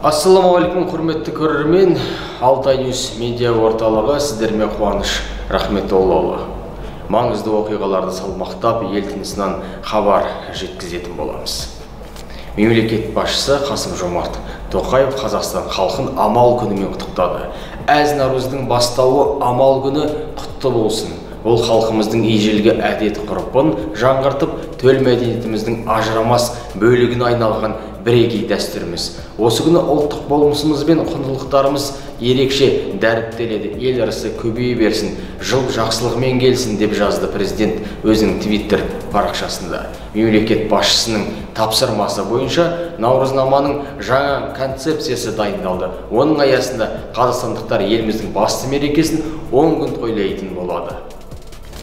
Ассалаумағалейкум, құрметті көрермен. Алтай Ньюс медиа орталығы сіздермен Қуаныш Рахметоллаұлы. Маңызды оқиғаларды салмақтап, ел тынысынан хабар жеткізетін боламыз. Мемлекет басшысы Қасым-Жомарт Тоқаев Қазақстан халқын амал күнімен құттықтады. Әз Наурыздың бастауы амал күні құтты болсын. Ол халқымыздың ежелгі әдет ғұрпын жаңғыртып, төл мәдениетіміздің ажырамас бөлігіне айналған бірегей дәстүріміз. Осы күні ұлттық болмысымыз бен құндылықтарымыз ерекше дәріптеледі. Ел ырысы көбейе берсін, жыл жақсылығымен келсін деп жазды президент өзінің Твиттер парақшасында. Мемлекет басшысының тапсырмасы бойынша Наурызнаманың жаңа концепциясы дайындалды. Оның аясында қазақстандықтар еліміздің басты мерекесін 10 күн тойлайтын болады.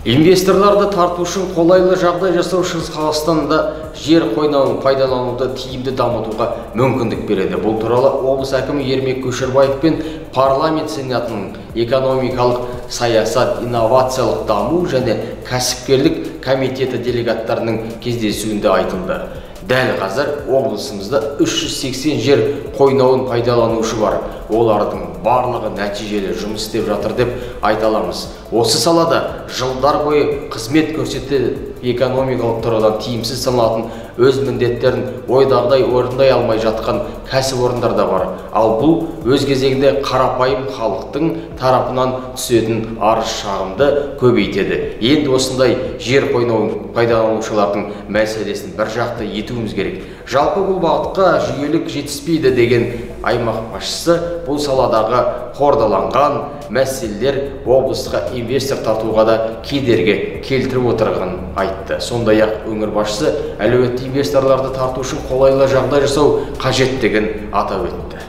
Инвесторларды тарту үшін қолайлы жағдай жасау Шығыс Қазақстанда жер қойнауын пайдалануды тиімді дамытуға мүмкіндік береді. Бұл туралы облыс әкімі Ермек Көшербаев пен парламент сенатының экономикалық саясат, инновациялық даму және кәсіпкерлік комитеті делегаттарының кездесуінде айтылды. Дәл қазір облысымызда 380 жер қойнауын пайдаланушы бар. Олардың барлығы нәтижелі жұмыс істеп жатыр деп айта аламыз. Осы салада жылдар бойы қызмет көрсетті, экономикалық тұрғыдан тиімсіз саналатын өз міндеттерін ойдағыдай орындай алмай жатқан кәсіпорындар да бар. Ал бұл өз кезегінде қарапайым халықтың тарапынан түсетін арыз шағымды көбейтеді. Енді осындай жер қойнауын пайдаланушылардың мәселесін бір жақты етуіміз керек. Жалпы бұл бағытқа жүйелік жетіспейді деген аймақ басшысы бұл саладағы қордаланған мәселелер облысқа инвестор тартуға да кедергі келтіріп отырғанын айтты. Сондай-ақ өңір басшысы әлеуетті инвесторларды тарту үшін қолайлы жағдай жасау қажеттігін атап өтті.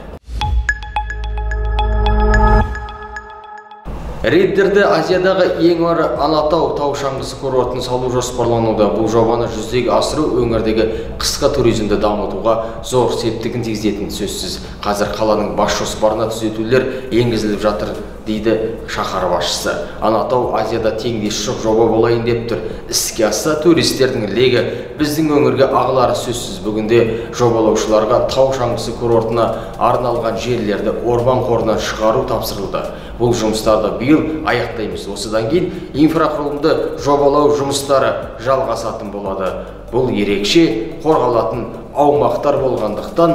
Риддерде Азиядағы ең ірі Алатау тау шаңғысы курортын салу жоспарлануда. Бұл жобаны жүзеге асыру өңірдегі қысқы туризмді дамытуға зор септігін тигізетіні сөзсіз. Қазір қаланың бас жоспарына түзетулер енгізіліп жатыр, дейді шаһар басшысы. Алатау Азияда теңдесі жоқ жоба болайын деп тұр. Іске асса туристердің легі біздің өңірге ағылары сөзсіз. Бүгінде жобалаушыларға тау шаңғысы курортына арналған жерлерді орман қорынан шығару тапсырылды. Бұл жұмыстарды биыл аяқтаймыз. Осыдан кейін инфрақұрылымды жобалау жұмыстары жалғасатын болады. Бұл ерекше қорғалатын аумақтар болғандықтан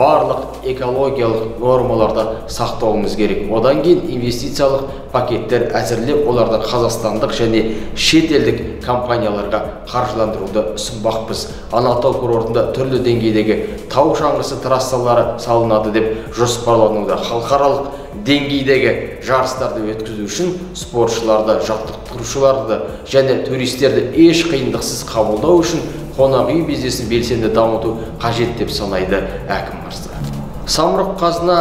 барлық экологиялық нормаларды сақтауымыз керек. Одан кейін инвестициялық пакеттер әзірлеп, оларды қазақстандық және шетелдік компанияларға қаржыландыруды ұсынбақпыз. Алатау курортында түрлі деңгейдегі тау шаңғысы трассалары салынады деп жоспарлануда. Халықаралық деңгейдегі жарыстарды өткізу үшін спортшыларды, жаттықтырушыларды және туристерді еш қиындықсыз қабылдау үшін қонақ үй бизнесін белсенді дамыту қажет деп санайды әкім мырза. Самұрық Қазына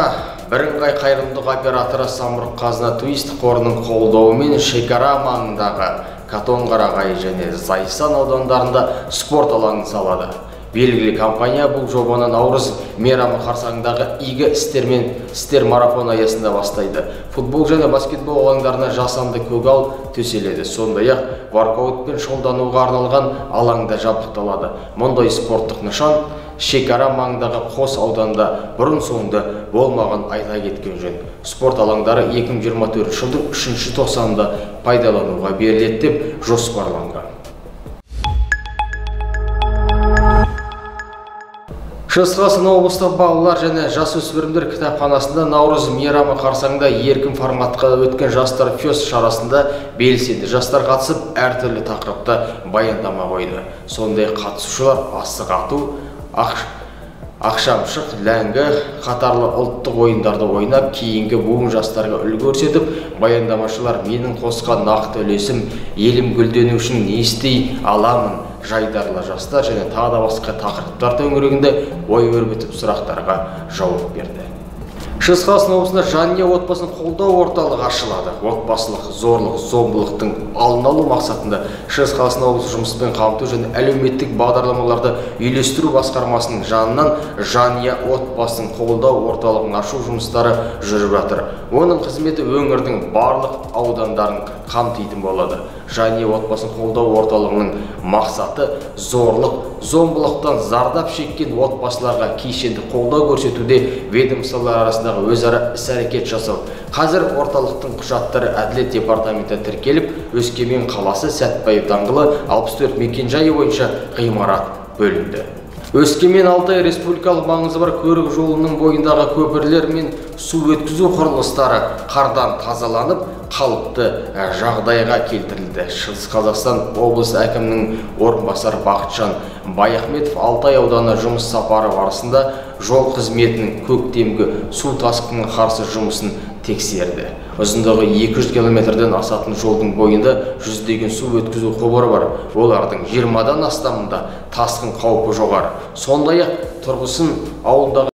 бірыңғай қайырымдылық операторы Самұрық Қазына туристік қорының қолдауымен шекара маңындағы Катонқарағай және Зайсан аудандарында спорт алаңын салады. Белгілі компания бұл жобаны Наурыз мейрамы қарсаңындағы игі істер марафоны аясында бастайды. Футбол және баскетбол алаңдарына жасанды көгал төселеді. Сондай-ақ воркаутпен шұғылдануға арналған алаңда жабдықталады. Мұндай спорттық нышан шекара маңындағы қос ауданда бұрын соңды болмаған айта кеткен жөн. Спорт алаңдары 2024 жылдың 3-ші тоқсанында пайдалануға беріледі деп жоспарланған. Шығыс Қазақстан облыстық балалар және жасөспірімдер кітапханасында Наурыз мейрамы қарсаңында еркін форматқа өткен Жастар фест шарасында белсенді жастар қатысып, әртүрлі тақырыпта баяндама қойды. Сондай қатысушылар асық ату, ақшамшық, ләңгі қатарлы ұлттық ойындарды ойнап, кейінгі буын жастарға үлгі көрсетіп, баяндамашылар менің қосқан нақты үлесім, елім гүлдену үшін не істей аламын, жайдарлы жастар және тағы да басқа тақырыптар төңірегінде ой өрбітіп сұрақтарға жауап берді. Шығыс Қазақстан облысында Жанұя отбасын қолдау орталығы ашылады. Отбасылық зорлық, зомбылықтың алдын алу мақсатында Шығыс Қазақстан облысы жұмыспен қамту және әлеуметтік бағдарламаларды үйлестіру басқармасының жанынан Жанұя отбасын қолдау орталығын ашу жұмыстары жүріп жатыр. Оның қызметі өңірдің барлық аудандарын қамтитын болады. Және отбасын қолдау орталығының мақсаты зорлық, зомбылықтан зардап шеккен отбасыларға кешенді қолдау көрсетуде ведомстволар арасындағы өзара іс-әрекет жасау. Қазір орталықтың құжаттары Әділет департаменті тіркеліп, Өскемен қаласы Сәтбаев даңғылы 64 мекенжайы бойынша ғимарат бөлінді. Өскемен Алтай республикалық маңызы бар көлік жолының бойындағы көпірлер мен су өткізу құрылыстары қардан тазаланып, қалыпты жағдайға келтірілді. Шығыс Қазақстан облысы әкімінің орынбасары Бақытжан Баяхметов Алтай ауданы жұмыс сапары барысында жол қызметінің көктемгі су тасқынына қарсы жұмысын тексерді. Ұзындығы 200 километрден асатын жолдың бойында жүздеген су өткізу құбыры бар. Олардың 20-дан астамында тасқын қаупі жоғары. Сондай-ақ Тұрғысын ауылындағы